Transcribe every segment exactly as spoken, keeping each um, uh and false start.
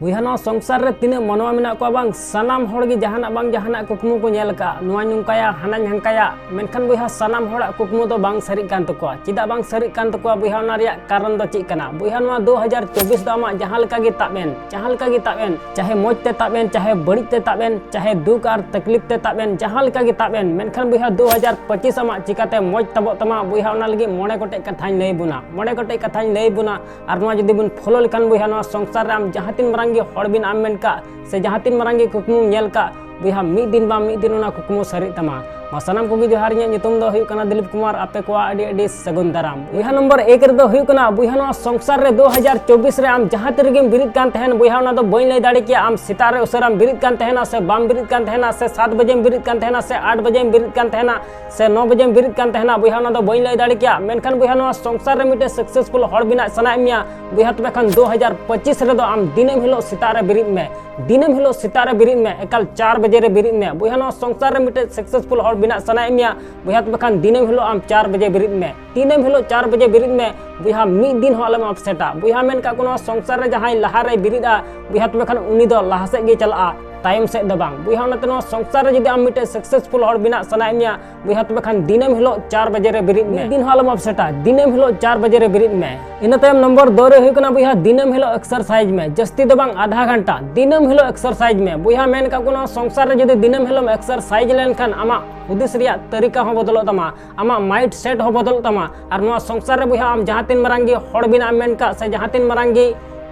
ᱵᱚᱭᱦᱟ, ᱱᱚᱣᱟ ᱥᱚᱝᱥᱟᱨ ᱨᱮ ᱛᱤᱱᱟᱹᱜ ᱢᱟᱱᱣᱟ ᱢᱮᱱᱟᱜ ᱠᱚᱣᱟ ᱵᱟᱝ, ᱥᱟᱱᱟᱢ ᱦᱚᱲ ᱜᱮ ᱡᱟᱦᱟᱱᱟᱜ ᱵᱟᱝ ᱡᱟᱦᱟᱱᱟᱜ ᱠᱩᱠᱢᱩ ᱠᱚ ᱧᱮᱞ ᱟᱠᱟᱫᱼᱟ, ᱱᱚᱣᱟᱧ ᱱᱚᱝᱠᱟᱭᱟ, ᱦᱟᱱᱟᱧ ᱦᱟᱱᱠᱟᱭᱟ᱾ ᱢᱮᱱᱠᱷᱟᱱ ᱵᱚᱭᱦᱟ, ᱥᱟᱱᱟᱢ ᱦᱚᱲᱟᱜ ᱠᱩᱠᱢᱩ ᱫᱚ ᱵᱟᱝ ᱥᱟᱹᱨᱤᱜ ᱠᱟᱱ ᱛᱟᱠᱚᱣᱟ᱾ ᱪᱮᱫᱟᱜ ᱵᱟᱝ ᱥᱟᱹᱨᱤᱜ ᱠᱟᱱ ᱛᱟᱠᱚᱣᱟ ᱵᱚᱭᱦᱟ, ᱚᱱᱟ ᱨᱮᱭᱟᱜ ᱠᱟᱨᱚᱱ ᱫᱚ ᱪᱮᱫ ᱠᱟᱱᱟ? ᱵᱚᱭᱦᱟ, ᱱᱚᱣᱟ ᱫᱩ ᱦᱟᱡᱟᱨ ᱪᱚᱵᱵᱤᱥ ᱫᱚ ᱟᱢᱟᱜ ᱡᱟᱦᱟᱸ ᱞᱮᱠᱟ ᱜᱮ ᱛᱟᱵ ᱮᱱ, ᱡᱟᱦᱟᱸ ᱞᱮᱠᱟ ᱜᱮ ᱛᱟᱵ ᱮᱱ, ᱪᱟᱦᱮ ᱢᱚᱡᱽ ᱛᱮ ᱛᱟᱵ ᱮᱱ, ᱪᱟᱦᱮ ᱵᱟᱹᱲᱤᱡ ᱛᱮ ᱛᱟᱵ ᱮᱱ, ᱪᱟᱦᱮ ᱫᱩᱠ ᱟᱨ ᱛᱟᱠᱞᱤᱯ ᱛᱮ ᱛᱟᱵ ᱮᱱ, ᱡᱟᱦᱟᱸ ᱞᱮᱠᱟ ᱜᱮ ᱛᱟᱵ ᱮᱱ, ᱢᱮᱱᱠᱷᱟᱱ ᱵᱚᱭᱦᱟ, ᱫᱩ ᱦᱟᱡᱟᱨ ᱯᱚᱸᱪᱤᱥ ᱟᱢᱟᱜ ᱪᱤᱠᱟᱛᱮ ᱢᱚᱡᱽ ᱛᱟᱵᱚᱜ ᱛᱟᱢᱟ ᱵᱚᱭᱦᱟ, ᱚᱱᱟ ᱞᱟᱹᱜᱤᱫ ᱢᱚᱬᱮ ᱜᱚᱴᱮᱡ ᱠᱟᱛᱷᱟᱧ ᱞᱟᱹᱭ ᱵᱚᱱᱟ, ᱢᱚᱬᱮ ᱜᱚᱴᱮᱡ ᱠᱟᱛᱷᱟᱧ ᱞᱟᱹᱭ ᱵᱚᱱᱟ᱾ ᱟᱨ ᱱᱚᱣᱟ ᱡᱩᱫᱤ ᱵᱚᱱ ᱯᱷᱚᱞᱳ ᱞᱮᱠᱷᱟᱱ ᱵᱚᱭᱦᱟ, ᱱᱚᱣᱟ ᱥᱚᱝᱥᱟᱨ ᱨᱮ ᱟᱢ ᱡᱟᱦᱟᱸ ᱛᱤᱱ ᱢᱟᱨᱟᱝ ᱜᱮ ᱦᱚᱲ ᱵᱤᱱ ᱟᱢ ᱢᱮᱱ ᱠᱟᱜ, ᱥᱮ ᱡᱟᱦᱟᱸ ᱛᱤᱱ ᱢᱟᱨᱟᱝ ᱜᱮ ᱠᱩᱠᱢᱩᱢ ᱧᱮᱞ ᱠᱟᱜ, ᱵᱚᱭᱦᱟ, ᱢᱤᱫ ᱫᱤᱱ ᱵᱟᱝ ᱢᱤᱫ ᱫᱤᱱ ᱚᱱᱟ ᱠᱩᱠᱢᱩ ᱥᱟᱹᱨᱤᱜ ᱛᱟᱢᱟ᱾ ᱢᱟ ᱥᱟᱱᱟᱢ ᱠᱚᱜᱮ ᱡᱚᱦᱟᱨ, ᱤᱧᱟᱹᱜ ᱧᱩᱛᱩᱢ ᱫᱚ ᱦᱩᱭᱩᱜ ᱠᱟᱱᱟ ᱫᱤᱞᱤᱯ ᱠᱩᱢᱟᱨ᱾ ᱟᱯᱮ ᱠᱚᱣᱟᱜ ᱟᱹᱰᱤ ᱟᱹᱰᱤ ᱥᱟᱹᱜᱩᱱ ᱫᱟᱨᱟᱢ᱾ ᱵᱚᱭᱦᱟ, ᱱᱚᱢᱵᱚᱨ ᱮᱠ ᱨᱮᱫᱚ ᱦᱩᱭᱩᱜ ᱠᱟᱱᱟ, ᱵᱚᱭᱦᱟ, ᱱᱚᱣᱟ ᱥᱚᱝᱥᱟᱨ ᱨᱮ ᱫᱩ ᱦᱟᱡᱟᱨ ᱪᱚᱵᱵᱤᱥ ᱨᱮ ᱟᱢ ᱡᱟᱦᱟᱸ ᱛᱤ ᱨᱮᱜᱮᱢ ᱵᱮᱨᱮᱫ ᱠᱟᱱ ᱛᱟᱦᱮᱱ ᱵᱚᱭᱦᱟ, ᱚᱱᱟ ᱫᱚ ᱵᱟᱹᱧ ᱞᱟᱹᱭ ᱫᱟᱲᱮ ᱠᱮᱭᱟ, ᱟᱢ ᱥᱮᱛᱟᱜ ᱨᱮ ᱩᱥᱟᱹᱨᱟᱢ ᱵᱮᱨᱮᱫ ᱠᱟᱱ ᱛᱟᱦᱮᱱᱟ ᱥᱮ ᱵᱟᱢ ᱵᱮᱨᱮᱫ ᱠᱟᱱ ᱛᱟᱦᱮᱱᱟ, ᱥᱮ ᱥᱟᱛ ᱵᱟᱡᱮᱢ ᱵᱮᱨᱮᱫ ᱠᱟᱱ ᱛᱟᱦᱮᱱᱟ, ᱥᱮ ᱟᱴ ᱵᱟᱡᱮᱢ ᱵᱮᱨᱮᱫ ᱠᱟᱱ ᱛᱟᱦᱮᱱᱟ, ᱥᱮ ᱱᱚ ᱵᱟᱡᱮᱢ ᱵᱮᱨᱮᱫ ᱠᱟᱱ ᱛᱟᱦᱮᱱᱟ ᱵᱚᱭᱦᱟ, ᱚᱱᱟ ᱫᱚ ᱵᱟᱹᱧ ᱞᱟᱹᱭ ᱫᱟᱲᱮ ᱠᱮᱭᱟ᱾ ᱢᱮᱱᱠᱷᱟᱱ ᱵᱚᱭᱦᱟ, ᱱᱚᱣᱟ ᱥᱚᱝᱥᱟᱨ ᱨᱮ ᱢᱤᱫᱴᱮᱱ ᱥᱟᱠᱥᱮᱥᱯᱷᱩᱞ ᱦᱚᱲ ᱵᱮᱱᱟᱜ ᱥᱟᱱᱟᱭᱮᱫ ᱢᱮᱭᱟ ᱵᱚᱭᱦᱟ, ᱛᱚᱵᱮ ᱠᱷᱟᱱ ᱫᱩ ᱦᱟᱡᱟᱨ ᱯᱚᱸᱪᱤᱥ ᱨᱮᱫᱚ ᱟᱢ ᱫᱤᱱᱟᱹᱢ ᱦᱤᱞᱳᱜ ᱥᱮᱛᱟᱜ ᱨᱮ ᱵᱮᱨᱮᱫ ᱢᱮ᱾ ᱫᱤᱱᱟᱹᱢ ᱦᱤᱞᱳᱜ ᱥᱮᱛᱟᱜ ᱨᱮ ᱵᱮᱨᱮᱫ ᱢᱮ, ᱮᱠᱟᱞ ᱪᱟᱨ ᱵᱟᱡᱮ ᱨᱮ ᱵᱮᱨᱮᱫ ᱢᱮ ᱵᱚᱭᱦᱟ᱾ ᱱᱚᱣᱟ ᱥᱚᱝᱥᱟᱨ ᱨᱮ ᱢᱤᱫᱴᱮᱱ ᱥᱟᱠᱥᱮᱥᱯᱷᱩᱞ ᱦᱚᱲ ᱵᱮᱱᱟᱜ ᱥᱟᱱᱟᱭᱮᱫ ᱢᱮᱭᱟ ᱵᱚᱭᱦᱟ, ᱛᱚᱵᱮ ᱠᱷᱟᱱ ᱫᱤᱱᱟᱹᱢ ᱦᱤᱞᱳᱜ ᱟᱢ ᱪᱟᱨ ᱵᱟᱡᱮ ᱵᱮᱨᱮᱫ ᱢᱮ᱾ ᱫᱤᱱᱟᱹᱢ ᱦᱤᱞᱳᱜ ᱪᱟᱨ ᱵᱟᱡᱮ ᱵᱮᱨᱮᱫ ᱢᱮ ᱵᱚᱭᱦᱟ, ᱢᱤᱫ ᱫᱤᱱ ᱦᱚᱸ ᱟᱞᱚᱢ ᱟᱯᱥᱮᱴᱟ ᱵᱚᱭᱦᱟ᱾ ᱢᱮᱱ ᱠᱟᱜ ᱠᱚ, ᱱᱚᱣᱟ ᱥᱚᱝᱥᱟᱨ ᱨᱮ ᱡᱟᱦᱟᱸᱭ ᱞᱟᱦᱟ ᱨᱮᱭ ᱵᱮᱨᱮᱫᱼᱟ ᱵᱚᱭᱦᱟ, ᱛᱚᱵᱮ ᱠᱷᱟᱱ ᱩᱱᱤ ᱫᱚ ᱞᱟᱦᱟ ᱥᱮᱫ ᱜᱮᱭ ᱪᱟᱞᱟᱜᱼᱟ, ᱛᱟᱭᱚᱢ ᱥᱮᱫ ᱫᱚ ᱵᱟᱝ ᱵᱚᱭᱦᱟ᱾ ᱚᱱᱟᱛᱮ ᱱᱚᱣᱟ ᱥᱚᱝᱥᱟᱨ ᱨᱮ ᱡᱩᱫᱤ ᱟᱢ ᱢᱤᱫᱴᱮᱱ ᱥᱟᱠᱥᱮᱥᱯᱷᱩᱞ ᱦᱚᱲ ᱵᱮᱱᱟᱜ ᱥᱟᱱᱟᱭᱮᱫ ᱢᱮᱭᱟ ᱵᱚᱭᱦᱟ, ᱛᱚᱵᱮ ᱠᱷᱟᱱ ᱫᱤᱱᱟᱹᱢ ᱦᱤᱞᱳᱜ ᱪᱟᱨ ᱵᱟᱡᱮ ᱨᱮ ᱵᱮᱨᱮᱫ ᱢᱮ᱾ ᱢᱤᱫ ᱫᱤᱱ ᱦᱚᱸ ᱟᱞᱚᱢ ᱟᱯᱥᱮᱴᱟ, ᱫᱤᱱᱟᱹᱢ ᱦᱤᱞᱳᱜ ᱪᱟᱨ ᱵᱟᱡᱮ ᱨᱮ ᱵᱮᱨᱮᱫ ᱢᱮ᱾ ᱤᱱᱟᱹ ᱛᱟᱭᱚᱢ ᱱᱚᱢᱵᱚᱨ ᱫᱩ ᱨᱮ ᱦᱩᱭᱩᱜ ᱠᱟᱱᱟ ᱵᱚᱭᱦᱟ, ᱫᱤᱱᱟᱹᱢ ᱦᱤᱞᱳᱜ ᱮᱠᱥᱟᱨᱥᱟᱭᱤᱡᱽ ᱢᱮ, ᱡᱟᱹᱥᱛᱤ ᱫᱚ ᱵᱟᱝ, ᱟᱫᱷᱟ ᱜᱷᱚᱱᱴᱟ ᱫᱤᱱᱟᱹᱢ ᱦᱤᱞᱳᱜ ᱮᱠᱥᱟᱨᱥᱟᱭᱤᱡᱽ ᱢᱮ ᱵᱚᱭᱦᱟ᱾ ᱢᱮᱱ ᱠᱟᱜ ᱠᱚ, ᱱᱚᱣᱟ ᱥᱚᱝᱥᱟᱨ ᱨᱮ ᱡᱩᱫᱤ ᱫᱤᱱᱟᱹᱢ ᱦᱤᱞᱳᱜ ᱮᱠᱥᱟᱨᱥᱟᱭᱤᱡᱽ ᱞᱮᱱᱠᱷᱟᱱ ᱟᱢᱟᱜ ᱦᱩᱫᱤᱥ ᱨᱮᱭᱟᱜ ᱛᱟᱹᱨᱤᱠᱟ ᱦᱚᱸ ᱵᱚᱫᱚᱞᱚᱜ ᱛᱟᱢᱟ, ᱟᱢᱟᱜ ᱢᱟᱭᱤᱱᱰ ᱥᱮᱴ ᱦᱚᱸ ᱵᱚᱫᱚᱞᱚᱜ ᱛᱟᱢᱟ᱾ ᱟᱨ ᱱᱚᱣᱟ ᱥᱚᱝᱥᱟᱨ ᱨᱮ ᱵᱚᱭᱦᱟ, ᱟᱢ ᱡᱟᱦᱟᱸ ᱛᱤᱱ ᱢᱟᱨᱟᱝ ᱜᱮ ᱦᱚᱲ ᱵᱮᱱᱟᱜ ᱮᱢ ᱢᱮᱱ ᱠᱟᱜ ᱥᱮ ᱡᱟᱦᱟᱸ ᱛᱤᱱ ᱢᱟᱨᱟᱝ ᱜᱮ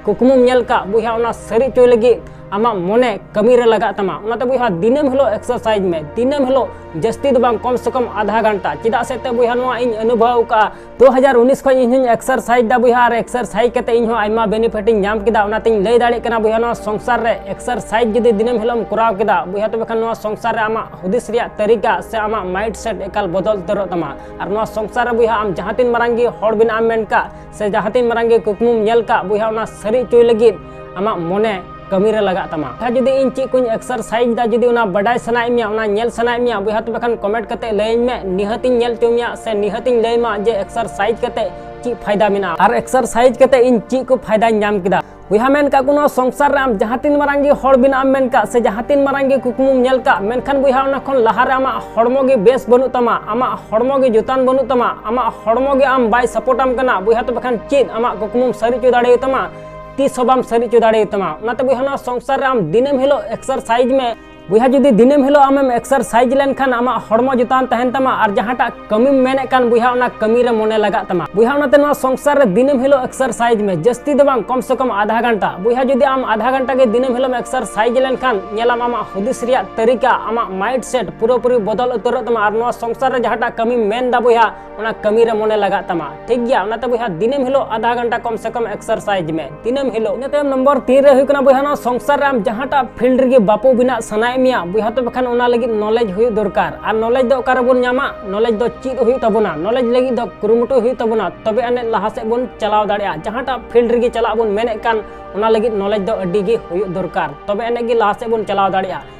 ᱠᱩᱠᱢᱩᱢ ᱧᱮᱞ ᱠᱟᱜ ᱵᱚᱭᱦᱟ, ᱚᱱᱟ ᱥᱟᱹᱨᱤ ᱦᱚᱪᱚᱭ ᱞᱟᱹᱜᱤᱫ ᱟᱢᱟᱜ ᱢᱚᱱᱮ ᱠᱟᱹᱢᱤ ᱨᱮ ᱞᱟᱜᱟᱜ ᱛᱟᱢᱟ᱾ ᱚᱱᱟᱛᱮ ᱵᱚᱭᱦᱟ, ᱫᱤᱱᱟᱹᱢ ᱦᱤᱞᱳᱜ ᱮᱠᱥᱟᱨᱥᱟᱭᱤᱡᱽ ᱢᱮ, ᱫᱤᱱᱟᱹᱢ ᱦᱤᱞᱳᱜ ᱡᱟᱹᱥᱛᱤ ᱫᱚ ᱵᱟᱝ, ᱠᱚᱢ ᱥᱮ ᱠᱚᱢ ᱟᱫᱷᱟ ᱜᱷᱚᱱᱴᱟ᱾ ᱪᱮᱫᱟᱜ ᱥᱮ ᱛᱮ ᱵᱚᱭᱦᱟ, ᱱᱚᱣᱟ ᱤᱧ ᱚᱱᱩᱵᱷᱚᱵ ᱟᱠᱟᱫᱼᱟ᱾ ᱫᱩ ᱦᱟᱡᱟᱨ ᱩᱱᱤᱥ ᱠᱷᱚᱱ ᱤᱧ ᱦᱚᱸᱧ ᱮᱠᱥᱟᱨᱥᱟᱭᱤᱡᱽ ᱫᱟ ᱵᱚᱭᱦᱟ, ᱟᱨ ᱮᱠᱥᱟᱨᱥᱟᱭᱤᱡᱽ ᱠᱟᱛᱮ ᱤᱧ ᱦᱚᱸ ᱟᱭᱢᱟ ᱵᱮᱱᱤᱯᱷᱤᱴ ᱤᱧ ᱧᱟᱢ ᱠᱮᱫᱟ᱾ ᱚᱱᱟᱛᱤᱧ ᱞᱟᱹᱭ ᱫᱟᱲᱮᱭᱟᱜ ᱠᱟᱱᱟ ᱵᱚᱭᱦᱟ, ᱱᱚᱣᱟ ᱥᱚᱝᱥᱟᱨ ᱨᱮ ᱮᱠᱥᱟᱨᱥᱟᱭᱤᱡᱽ ᱡᱩᱫᱤ ᱫᱤᱱᱟᱹᱢ ᱦᱤᱞᱳᱜ ᱮᱢ ᱠᱚᱨᱟᱣ ᱠᱮᱫᱟ ᱵᱚᱭᱦᱟ, ᱛᱚᱵᱮ ᱠᱷᱟᱱ ᱱᱚᱣᱟ ᱥᱚᱝᱥᱟᱨ ᱨᱮ ᱟᱢᱟᱜ ᱦᱩᱫᱤᱥ ᱨᱮᱭᱟᱜ ᱛᱟᱹᱨᱤᱠᱟ ᱥᱮ ᱟᱢᱟᱜ ᱢᱟᱭᱤᱱᱰ ᱥᱮᱴ ᱮᱠᱟᱞ ᱵᱚᱫᱚᱞ ᱩᱛᱟᱹᱨᱚᱜ ᱛᱟᱢᱟ᱾ ᱟᱨ ᱱᱚᱣᱟ ᱥᱚᱝᱥᱟᱨ ᱨᱮ ᱵᱚᱭᱦᱟ, ᱟᱢ ᱡᱟᱦᱟᱸ ᱛᱤᱱ ᱢᱟᱨᱟᱝ ᱜᱮ ᱦᱚᱲ ᱵᱮᱱᱟᱜ ᱮᱢ ᱢᱮᱱ ᱠᱟᱜ ᱥᱮ ᱡᱟᱦᱟᱸ ᱛᱤᱱ ᱢᱟᱨᱟᱝ ᱜᱮ ᱠᱩᱠᱢᱩᱢ ᱧᱮᱞ ᱠᱟᱜ ᱵᱚᱭᱦᱟ, ᱚᱱᱟ ᱥᱟᱹᱨᱤ ᱦᱚᱪᱚᱭ ᱞᱟᱹᱜᱤᱫ ᱟᱢᱟᱜ ᱢᱚᱱᱮ ᱠᱟᱹᱢᱤ ᱨᱮ ᱞᱟᱜᱟᱜ ᱛᱟᱢᱟ᱾ ᱟᱨ ᱡᱩᱫᱤ ᱤᱧ ᱪᱮᱫ ᱠᱚᱧ ᱮᱠᱥᱟᱨᱥᱟᱭᱤᱡᱽ ᱫᱟ, ᱡᱩᱫᱤ ᱚᱱᱟ ᱵᱟᱰᱟᱭ ᱥᱟᱱᱟᱭᱮᱫ ᱢᱮᱭᱟ, ᱚᱱᱟ ᱧᱮᱞ ᱥᱟᱱᱟᱭᱮᱫ ᱢᱮᱭᱟ, ᱵᱚᱭᱦᱟ ᱛᱚᱵᱮ ᱠᱷᱟᱱ ᱠᱚᱢᱮᱱᱴ ᱠᱟᱛᱮ ᱞᱟᱹᱭᱟᱹᱧ ᱢᱮ, ᱱᱤᱦᱟᱹᱛᱤᱧ ᱧᱮᱞ ᱦᱚᱪᱚ ᱢᱮᱭᱟ ᱥᱮ ᱱᱤᱦᱟᱹᱛᱤᱧ ᱞᱟᱹᱭ ᱟᱢᱟ ᱡᱮ ᱮᱠᱥᱟᱨᱥᱟᱭᱤᱡᱽ ᱠᱟᱛᱮ ᱪᱮᱫ ᱯᱷᱟᱭᱫᱟ ᱢᱮᱱᱟᱜᱼᱟ ᱟᱨ ᱮᱠᱥᱟᱨᱥᱟᱭᱤᱡᱽ ᱠᱟᱛᱮ ᱤᱧ ᱪᱮᱫ ᱠᱚ ᱯᱷᱟᱭᱫᱟᱧ ᱧᱟᱢ ᱠᱮᱫᱟ᱾ ᱵᱚᱭᱦᱟ ᱢᱮᱱ ᱠᱟᱜ ᱠᱚ, ᱱᱚᱣᱟ ᱥᱚᱝᱥᱟᱨ ᱨᱮ ᱟᱢ ᱡᱟᱦᱟᱸ ᱛᱤᱱ ᱢᱟᱨᱟᱝ ᱜᱮ ᱦᱚᱲ ᱵᱮᱱᱟᱜ ᱮᱢ ᱢᱮᱱ ᱠᱟᱜ ᱥᱮ ᱡᱟᱦᱟᱸ ᱛᱤᱱ ᱢᱟᱨᱟᱝ ᱜᱮ ᱠᱩᱠᱢᱩᱢ ᱧᱮᱞ ᱠᱟᱜ, ᱢᱮᱱᱠᱷᱟᱱ ᱵᱚᱭᱦᱟ ᱚᱱᱟ ᱠᱷᱚᱱ ᱞᱟᱦᱟ ᱨᱮ ᱟᱢᱟᱜ ᱦᱚᱲᱢᱚ ᱜᱮ ᱵᱮᱥ ᱵᱟᱹᱱᱩᱜ ᱛᱟᱢᱟ, ᱟᱢᱟᱜ ᱦᱚᱲᱢᱚ ᱜᱮ ᱡᱩᱛᱟᱱ ᱵᱟᱹᱱᱩᱜ ᱛᱟᱢᱟ, ᱟᱢᱟᱜ ᱦᱚᱲᱢᱚ ᱜᱮ ᱟᱢ ᱵᱟᱭ ᱥᱟᱯᱳᱨᱴ ᱟᱢ ᱠᱟᱱᱟ, ᱵᱚᱭᱦᱟ ᱛᱚᱵᱮ ᱠᱷᱟᱱ ᱪᱮᱫ ᱟᱢᱟᱜ ᱠᱩᱠᱢᱩᱢ ᱥᱟᱹᱨᱤ ᱦᱚᱪᱚ ᱫᱟᱲᱮᱭᱟᱛᱟᱢᱟ? ᱛᱤᱥ ᱦᱚᱸ ᱵᱟᱢ ᱥᱟᱹᱨᱤ ᱦᱚᱪᱚ ᱫᱟᱲᱮᱭᱟᱛᱟᱢᱟ᱾ ᱚᱱᱟᱛᱮ ᱵᱚᱭᱦᱟ ᱱᱚᱣᱟ ᱥᱚᱝᱥᱟᱨ ᱨᱮ ᱟᱢ ᱫᱤᱱᱟᱹᱢ ᱦᱤᱞᱳᱜ ᱮᱠᱥᱟᱨᱥᱟᱭᱤᱡᱽ ᱢᱮ᱾ ᱵᱚᱭᱦᱟ ᱡᱩᱫᱤ ᱫᱤᱱᱟᱹᱢ ᱦᱤᱞᱳᱜ ᱟᱢᱮᱢ ᱮᱠᱥᱟᱨᱥᱟᱭᱤᱡᱽ ᱞᱮᱱᱠᱷᱟᱱ ᱟᱢᱟᱜ ᱦᱚᱲᱢᱚ ᱡᱩᱛᱟᱱ ᱛᱟᱦᱮᱱ ᱛᱟᱢᱟ ᱟᱨ ᱡᱟᱦᱟᱸᱴᱟᱜ ᱠᱟᱹᱢᱤᱢ ᱢᱮᱱᱮᱫ ᱠᱟᱱ ᱵᱚᱭᱦᱟ ᱚᱱᱟ ᱠᱟᱹᱢᱤ ᱨᱮ ᱢᱚᱱᱮ ᱞᱟᱜᱟᱜ ᱛᱟᱢᱟ᱾ ᱵᱚᱭᱦᱟ ᱚᱱᱟᱛᱮ ᱱᱚᱣᱟ ᱥᱚᱝᱥᱟᱨ ᱨᱮ ᱫᱤᱱᱟᱹᱢ ᱦᱤᱞᱳᱜ ᱮᱠᱥᱟᱨᱥᱟᱭᱤᱡᱽ ᱢᱮ, ᱡᱟᱹᱥᱛᱤ ᱫᱚ ᱵᱟᱝ, ᱠᱚᱢ ᱥᱮ ᱠᱚᱢ ᱟᱫᱷᱟ ᱜᱷᱚᱱᱴᱟ᱾ ᱵᱚᱭᱦᱟ ᱡᱩᱫᱤ ᱟᱢ ᱟᱫᱷᱟ ᱜᱷᱚᱱᱴᱟ ᱜᱮ ᱫᱤᱱᱟᱹᱢ ᱦᱤᱞᱳᱜ ᱮᱢ ᱮᱠᱥᱟᱨᱥᱟᱭᱤᱡᱽ ᱞᱮᱱᱠᱷᱟᱱ ᱧᱮᱞᱟᱢ ᱟᱢᱟᱜ ᱦᱩᱫᱤᱥ ᱨᱮᱭᱟᱜ ᱛᱟᱹᱨᱤᱠᱟ, ᱟᱢᱟᱜ ᱢᱟᱭᱤᱱᱰ ᱥᱮᱴ ᱯᱩᱨᱟᱹᱯᱩᱨᱤ ᱵᱚᱫᱚᱞ ᱩᱛᱟᱹᱨᱚᱜ ᱛᱟᱢᱟ ᱟᱨ ᱱᱚᱣᱟ ᱥᱚᱝᱥᱟᱨ ᱨᱮ ᱡᱟᱦᱟᱸᱴᱟᱜ ᱠᱟᱹᱢᱤᱢ ᱢᱮᱱ ᱮᱫᱟ ᱵᱚᱭᱦᱟ ᱚᱱᱟ ᱠᱟᱹᱢᱤ ᱨᱮ ᱢᱚᱱᱮ ᱞᱟᱜᱟᱜ ᱛᱟᱢᱟ᱾ ᱴᱷᱤᱠ ᱜᱮᱭᱟ, ᱚᱱᱟᱛᱮ ᱵᱚᱭᱦᱟ ᱫᱤᱱᱟᱹᱢ ᱦᱤᱞᱳᱜ ᱟᱫᱷᱟ ᱜᱷᱚᱱᱴᱟ ᱠᱚᱢ ᱥᱮ ᱠᱚᱢ ᱮᱠᱥᱟᱨᱥᱟᱭᱤᱡᱽ ᱢᱮ ᱫᱤᱱᱟᱹᱢ ᱦᱤᱞᱳᱜ᱾ ᱤᱱᱟᱹ ᱛᱟᱭᱚᱢ ᱱᱚᱢᱵᱚᱨ ᱛᱤᱱ ᱨᱮ ᱦᱩᱭᱩᱜ ᱠᱟᱱᱟ ᱵᱚᱭᱦᱟ ᱱᱚᱣᱟ ᱥᱚᱝᱥᱟᱨ ᱨᱮ ᱟᱢ ᱡᱟᱦᱟᱸᱴᱟᱜ ᱯᱷᱤᱞᱰ ᱨᱮᱜᱮ ᱵᱟᱯᱩ ᱵᱮᱱᱟᱜ ᱥᱟᱱᱟᱭᱮᱫ ᱢᱮᱭᱟ ᱵᱚᱭᱦᱟ ᱛᱚᱵᱮ ᱠᱷᱟᱱ ᱚᱱᱟ ᱞᱟᱹᱜᱤᱫ ᱱᱚᱞᱮᱡᱽ ᱦᱩᱭᱩᱜ ᱫᱚᱨᱠᱟᱨ᱾ ᱟᱨ ᱱᱚᱞᱮᱡᱽ ᱫᱚ ᱚᱠᱟ ᱨᱮᱵᱚᱱ ᱧᱟᱢᱟ? ᱱᱚᱞᱮᱡᱽ ᱫᱚ ᱪᱮᱫ ᱦᱩᱭᱩᱜ ᱛᱟᱵᱚᱱᱟ, ᱱᱚᱞᱮᱡᱽ ᱞᱟᱹᱜᱤᱫ ᱫᱚ ᱠᱩᱨᱩᱢᱩᱴᱩ ᱦᱩᱭᱩᱜ ᱛᱟᱵᱚᱱᱟ, ᱛᱚᱵᱮ ᱟᱹᱱᱤᱡ ᱞᱟᱦᱟ ᱥᱮᱫ ᱵᱚᱱ ᱪᱟᱞᱟᱣ ᱫᱟᱲᱮᱭᱟᱜᱼᱟ᱾ ᱡᱟᱦᱟᱸᱴᱟᱜ ᱯᱷᱤᱞᱰ ᱨᱮᱜᱮ ᱪᱟᱞᱟᱜ ᱵᱚᱱ ᱢᱮᱱᱮᱫ ᱠᱟᱱ ᱚᱱᱟ ᱞᱟᱹᱜᱤᱫ ᱱᱚᱞᱮᱡᱽ ᱫᱚ ᱟᱹᱰᱤ ᱜᱮ ᱦᱩᱭᱩᱜ ᱫᱚᱨᱠᱟᱨ, ᱛᱚᱵᱮ ᱟᱹᱱᱤᱡ ᱜᱮ ᱞᱟᱦᱟ ᱥᱮᱫ ᱵᱚᱱ ᱪᱟᱞᱟᱣ ᱫᱟᱲᱮᱭᱟᱜᱼᱟ᱾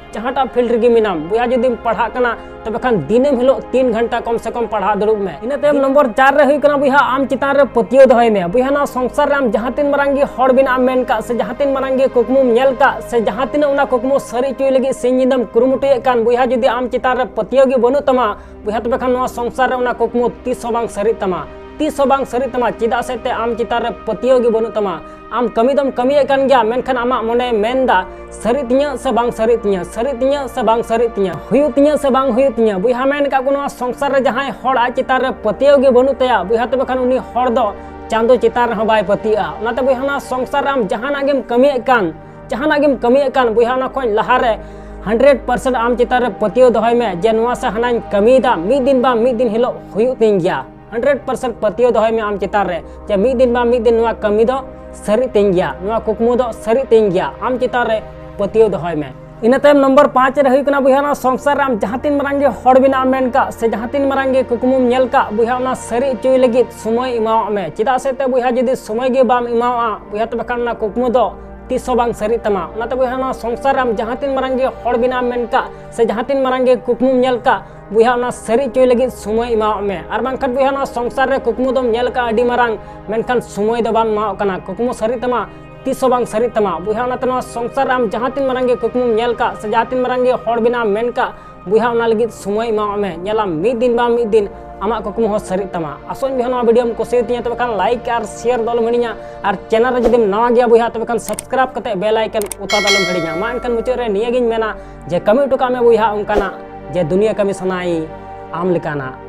ᱡᱟᱦᱟᱸᱴᱟᱜ ᱯᱷᱤᱞᱰ ᱨᱮᱜᱮ ᱢᱮᱱᱟᱢ ᱵᱚᱭᱦᱟ ᱡᱩᱫᱤᱢ ᱯᱟᱲᱦᱟᱜ ᱠᱟᱱᱟ ᱛᱚᱵᱮ ᱠᱷᱟᱱ ᱫᱤᱱᱟᱹᱢ ᱦᱤᱞᱳᱜ ᱛᱤᱱ ᱜᱷᱚᱱᱴᱟ ᱠᱚᱢ ᱥᱮ ᱠᱚᱢ ᱯᱟᱲᱦᱟᱣ ᱫᱩᱲᱩᱵ ᱢᱮ᱾ ᱤᱱᱟᱹ ᱛᱟᱭᱚᱢ ᱱᱚᱢᱵᱚᱨ ᱪᱟᱨ ᱨᱮ ᱦᱩᱭᱩᱜ ᱠᱟᱱᱟ ᱵᱚᱭᱦᱟ ᱟᱢ ᱪᱮᱛᱟᱱ ᱨᱮ ᱯᱟᱹᱛᱭᱟᱹᱣ ᱫᱚᱦᱚᱭ ᱢᱮ᱾ ᱵᱚᱭᱦᱟ ᱱᱚᱣᱟ ᱥᱚᱝᱥᱟᱨ ᱨᱮ ᱟᱢ ᱡᱟᱦᱟᱸ ᱛᱤᱱ ᱢᱟᱨᱟᱝ ᱜᱮ ᱦᱚᱲ ᱵᱮᱱᱟᱜ ᱮᱢ ᱢᱮᱱ ᱠᱟᱜ ᱥᱮ ᱡᱟᱦᱟᱸ ᱛᱤᱱ ᱢᱟᱨᱟᱝ ᱜᱮ ᱠᱩᱠᱢᱩᱢ ᱧᱮᱞ ᱠᱟᱜ ᱥᱮ ᱡᱟᱦᱟᱸ ᱛᱤᱱᱟᱹᱜ ᱚᱱᱟ ᱠᱩᱠᱢᱩ ᱥᱟᱹᱨᱤ ᱦᱚᱪᱚᱭ ᱞᱟᱹᱜᱤᱫ ᱥᱤᱧ ᱧᱤᱫᱟᱹᱢ ᱠᱩᱨᱩᱢᱩᱴᱩᱭᱮᱫ ᱠᱟᱱ ᱵᱚᱭᱦᱟ ᱡᱩᱫᱤ ᱟᱢ ᱪᱮᱛᱟᱱ ᱨᱮ ᱯᱟᱹᱛᱭᱟᱹᱣ ᱜᱮ ᱵᱟᱹᱱᱩᱜ ᱛᱟᱢᱟ ᱵᱚᱭᱦᱟ ᱛᱚᱵᱮ ᱠᱷᱟᱱ ᱱᱚᱣᱟ ᱥᱚᱝᱥᱟᱨ ᱨᱮ ᱚᱱᱟ ᱠᱩᱠᱢᱩ ᱛᱤᱥ ᱦᱚᱸ ᱵᱟᱝ ᱥᱟᱹᱨᱤᱜ ᱛᱟᱢᱟ, ᱛᱤᱥ ᱦᱚᱸ ᱵᱟᱝ ᱥᱟᱹᱨᱤᱜ ᱛᱟᱢᱟ᱾ ᱪᱮᱫᱟᱜ ᱥᱮ ᱛᱮ ᱟᱢ ᱪᱮᱛᱟᱱ ᱨᱮ ᱯᱟᱹᱛᱭᱟᱹᱣ ᱜᱮ ᱵᱟᱹᱱᱩᱜ ᱛᱟᱢᱟ᱾ ᱟᱢ ᱠᱟᱹᱢᱤ ᱫᱚᱢ ᱠᱟᱹᱢᱤᱭᱮᱫ ᱠᱟᱱ ᱜᱮᱭᱟ, ᱢᱮᱱᱠᱷᱟᱱ ᱟᱢᱟᱜ ᱢᱚᱱᱮ ᱢᱮᱱᱫᱟ ᱥᱟᱹᱨᱤ ᱛᱤᱧᱟᱹ ᱥᱮ ᱵᱟᱝ ᱥᱟᱹᱨᱤ ᱛᱤᱧᱟᱹ, ᱥᱟᱹᱨᱤ ᱛᱤᱧᱟᱹ ᱥᱮ ᱵᱟᱝ ᱥᱟᱹᱨᱤ ᱛᱤᱧᱟᱹ, ᱦᱩᱭᱩᱜ ᱛᱤᱧᱟᱹ ᱥᱮ ᱵᱟᱝ ᱦᱩᱭᱩᱜ ᱛᱤᱧᱟᱹ᱾ ᱵᱚᱭᱦᱟ ᱢᱮᱱ ᱠᱟᱜ ᱠᱚ ᱱᱚᱣᱟ ᱥᱚᱝᱥᱟᱨ ᱨᱮ ᱡᱟᱦᱟᱸᱭ ᱦᱚᱲ ᱟᱡ ᱪᱮᱛᱟᱱ ᱨᱮ ᱯᱟᱹᱛᱭᱟᱹᱣ ᱜᱮ ᱵᱟᱹᱱᱩᱜ ᱛᱟᱭᱟ ᱵᱚᱭᱦᱟ ᱛᱚᱵᱮ ᱠᱷᱟᱱ ᱩᱱᱤ ᱦᱚᱲ ᱫᱚ ᱪᱟᱸᱫᱚ ᱪᱮᱛᱟᱱ ᱨᱮᱦᱚᱸ ᱵᱟᱭ ᱯᱟᱹᱛᱭᱟᱹᱜᱼᱟ᱾ ᱚᱱᱟᱛᱮ ᱵᱚᱭᱦᱟ ᱱᱚᱣᱟ ᱥᱚᱝᱥᱟᱨ ᱨᱮ ᱟᱢ ᱡᱟᱦᱟᱱᱟᱜ ᱜᱮᱢ ᱠᱟᱹᱢᱤᱭᱮᱫ ᱠᱟᱱ, ᱡᱟᱦᱟᱱᱟᱜ ᱜᱮᱢ ᱠᱟᱹᱢᱤᱭᱮᱫ ᱠᱟᱱ ᱵᱚᱭᱦᱟ ᱚᱱᱟ ᱠᱷᱚᱱ ᱞᱟᱦᱟᱨᱮ ᱦᱟᱱᱰᱨᱮᱰ ᱯᱟᱨᱥᱮᱱᱴ ᱟᱢ ᱪᱮᱛᱟᱱ ᱨᱮ ᱯᱟᱹᱛᱭᱟᱹᱣ ᱫᱚᱦᱚᱭ ᱢᱮ ᱡᱮ ᱱᱚᱣᱟ ᱥᱮ ᱦᱟᱱᱟᱧ ᱠᱟᱹᱢᱤᱭᱮᱫᱟ, ᱢᱤᱫ ᱫᱤᱱ ᱵᱟᱝ ᱢᱤᱫ ᱫᱤᱱ ᱦᱤᱞᱳᱜ ᱦᱩᱭᱩᱜ ᱛᱤᱧ ᱜᱮᱭᱟ᱾ ᱦᱟᱱᱰᱨᱮᱰ ᱯᱟᱨᱥᱮᱱᱴ ᱯᱟᱹᱛᱭᱟᱹᱣ ᱫᱚᱦᱚᱭ ᱢᱮ ᱟᱢ ᱪᱮᱛᱟᱱ ᱨᱮ ᱡᱮ ᱢᱤᱫ ᱫᱤᱱ ᱵᱟᱝ ᱢᱤᱫ ᱫᱤᱱ ᱱᱚᱣᱟ ᱠᱟᱹᱢᱤ ᱫᱚ ᱥᱟᱹᱨᱤᱜ ᱛᱤᱧ ᱜᱮᱭᱟ, ᱱᱚᱣᱟ ᱠᱩᱠᱢᱩ ᱫᱚ ᱥᱟᱹᱨᱤᱜ ᱛᱤᱧ ᱜᱮᱭᱟ᱾ ᱟᱢ ᱪᱮᱛᱟᱱ ᱨᱮ ᱯᱟᱹᱛᱭᱟᱹᱣ ᱫᱚᱦᱚᱭ ᱢᱮ᱾ ᱤᱱᱟᱹ ᱛᱟᱭᱚᱢ ᱱᱚᱢᱵᱚᱨ ᱯᱟᱸᱪ ᱨᱮ ᱦᱩᱭᱩᱜ ᱠᱟᱱᱟ ᱵᱚᱭᱦᱟ ᱱᱚᱣᱟ ᱥᱚᱝᱥᱟᱨ ᱨᱮ ᱟᱢ ᱡᱟᱦᱟᱸ ᱛᱤᱱ ᱢᱟᱨᱟᱝ ᱜᱮ ᱦᱚᱲ ᱵᱮᱱᱟᱜ ᱮᱢ ᱢᱮᱱ ᱠᱟᱜ ᱥᱮ ᱡᱟᱦᱟᱸ ᱛᱤᱱ ᱢᱟᱨᱟᱝ ᱜᱮ ᱠᱩᱠᱢᱩᱢ ᱧᱮᱞ ᱠᱟᱜ ᱵᱚᱭᱦᱟ ᱚᱱᱟ ᱥᱟᱹᱨᱤ ᱦᱚᱪᱚᱭ ᱞᱟᱹᱜᱤᱫ ᱥᱚᱢᱚᱭ ᱮᱢᱟᱣᱟᱜ ᱢᱮ᱾ ᱪᱮᱫᱟᱜ ᱥᱮ ᱛᱮ ᱵᱚᱭᱦᱟ ᱡᱩᱫᱤ ᱥᱚᱢᱚᱭ ᱜᱮ ᱵᱟᱢ ᱮᱢᱟᱣᱟᱜᱼᱟ ᱵᱚᱭᱦᱟ ᱛᱚᱵᱮ ᱠᱷᱟᱱ ᱚᱱᱟ ᱠᱩᱠᱢᱩ ᱫᱚ ᱛᱤᱥ ᱦᱚᱸ ᱵᱟᱝ ᱥᱟᱹᱨᱤᱜ ᱛᱟᱢᱟ᱾ ᱚᱱᱟᱛᱮ ᱵᱚᱭᱦᱟ, ᱱᱚᱣᱟ ᱥᱚᱝᱥᱟᱨ ᱨᱮ ᱟᱢ ᱡᱟᱦᱟᱸ ᱛᱤᱱ ᱢᱟᱨᱟᱝ ᱜᱮ ᱦᱚᱲ ᱵᱮᱱᱟᱣ ᱢᱮᱱ ᱠᱟᱜ ᱥᱮ ᱡᱟᱦᱟᱸ ᱛᱤᱱ ᱢᱟᱨᱟᱝ ᱜᱮ ᱠᱩᱠᱢᱩᱢ ᱧᱮᱞ ᱠᱟᱜ, ᱵᱚᱭᱦᱟ, ᱚᱱᱟ ᱥᱟᱹᱨᱤ ᱦᱚᱪᱚᱭ ᱞᱟᱹᱜᱤᱫ ᱥᱚᱢᱚᱭ ᱮᱢᱟᱣᱟᱜ ᱢᱮ᱾ ᱟᱨ ᱵᱟᱝᱠᱷᱟᱱ ᱵᱚᱭᱦᱟ, ᱱᱚᱣᱟ ᱥᱚᱝᱥᱟᱨ ᱨᱮ ᱠᱩᱠᱢᱩ ᱫᱚᱢ ᱧᱮᱞ ᱠᱟᱜᱼᱟ ᱟᱹᱰᱤ ᱢᱟᱨᱟᱝ, ᱢᱮᱱᱠᱷᱟᱱ ᱥᱚᱢᱚᱭ ᱫᱚ ᱵᱟᱢ ᱮᱢᱟᱣᱟᱜ ᱠᱟᱱᱟ᱾ ᱠᱩᱠᱢᱩ ᱥᱟᱹᱨᱤᱜ ᱛᱟᱢᱟ, ᱛᱤᱥ ᱦᱚᱸ ᱵᱟᱝ ᱥᱟᱹᱨᱤᱜ ᱛᱟᱢᱟ᱾ ᱵᱚᱭᱦᱟ, ᱚᱱᱟᱛᱮ ᱱᱚᱣᱟ ᱥᱚᱝᱥᱟᱨ ᱨᱮ ᱟᱢ ᱡᱟᱦᱟᱸ ᱛᱤᱱ ᱢᱟᱨᱟᱝ ᱜᱮ ᱠᱩᱠᱢᱩᱢ ᱧᱮᱞ ᱠᱟᱜ ᱥᱮ ᱡᱟᱦᱟᱸ ᱛᱤᱱ ᱢᱟᱨᱟᱝ ᱜᱮ ᱦᱚᱲ ᱵᱮᱱᱟᱣ ᱢᱮᱱ ᱠᱟᱜ, ᱵᱚᱭᱦᱟ, ᱚᱱᱟ ᱞᱟᱹᱜᱤᱫ ᱥᱚᱢᱚᱭ ᱮᱢᱟᱣᱟᱜ ᱢᱮ᱾ ᱧᱮᱞᱟᱢ, ᱢᱤᱫ ᱫᱤᱱ ᱵᱟᱝ ᱢᱤᱫ ᱫᱤᱱ ᱟᱢᱟᱜ ᱠᱩᱠᱢᱩ ᱦᱚᱸ ᱥᱟᱹᱨᱤᱜ ᱛᱟᱢᱟ᱾ ᱟᱥᱚᱜ ᱟᱹᱧ ᱵᱚᱭᱦᱟ, ᱱᱚᱣᱟ ᱵᱷᱤᱰᱤᱭᱳᱢ ᱠᱩᱥᱤᱭᱟᱛᱤᱧᱟ, ᱛᱚᱵᱮ ᱠᱷᱟᱱ ᱞᱟᱭᱤᱠ ᱟᱨ ᱥᱮᱭᱟᱨ ᱫᱚ ᱟᱞᱚᱢ ᱦᱤᱲᱤᱧᱟ᱾ ᱟᱨ ᱪᱮᱱᱮᱞ ᱨᱮ ᱡᱩᱫᱤᱢ ᱱᱟᱣᱟ ᱜᱮᱭᱟ ᱵᱚᱭᱦᱟ, ᱛᱚᱵᱮ ᱠᱷᱟᱱ ᱥᱟᱵᱥᱠᱨᱟᱭᱤᱵ ᱠᱟᱛᱮ ᱵᱮᱞ ᱟᱭᱠᱚᱱ ᱚᱛᱟ ᱫᱚ ᱟᱞᱚᱢ ᱦᱤᱲᱤᱧᱟ᱾ ᱢᱟ ᱮᱱᱠᱷᱟᱱ ᱢᱩᱪᱟᱹᱫ ᱨᱮ ᱱᱤᱭᱟᱹᱜᱤᱧ ᱢᱮᱱᱟ ᱡᱮ ᱠᱟᱹᱢᱤ ᱦᱚᱴᱚ ᱠᱟᱜ ᱢᱮ ᱵᱚᱭᱦᱟ ᱚᱱᱠᱟᱱᱟᱜ, ᱡᱮ ᱫᱩᱱᱤᱭᱟᱹ ᱠᱟᱹᱢᱤ ᱥᱟᱱᱟᱭ ᱟᱢ ᱞᱮᱠᱟᱱᱟᱜ᱾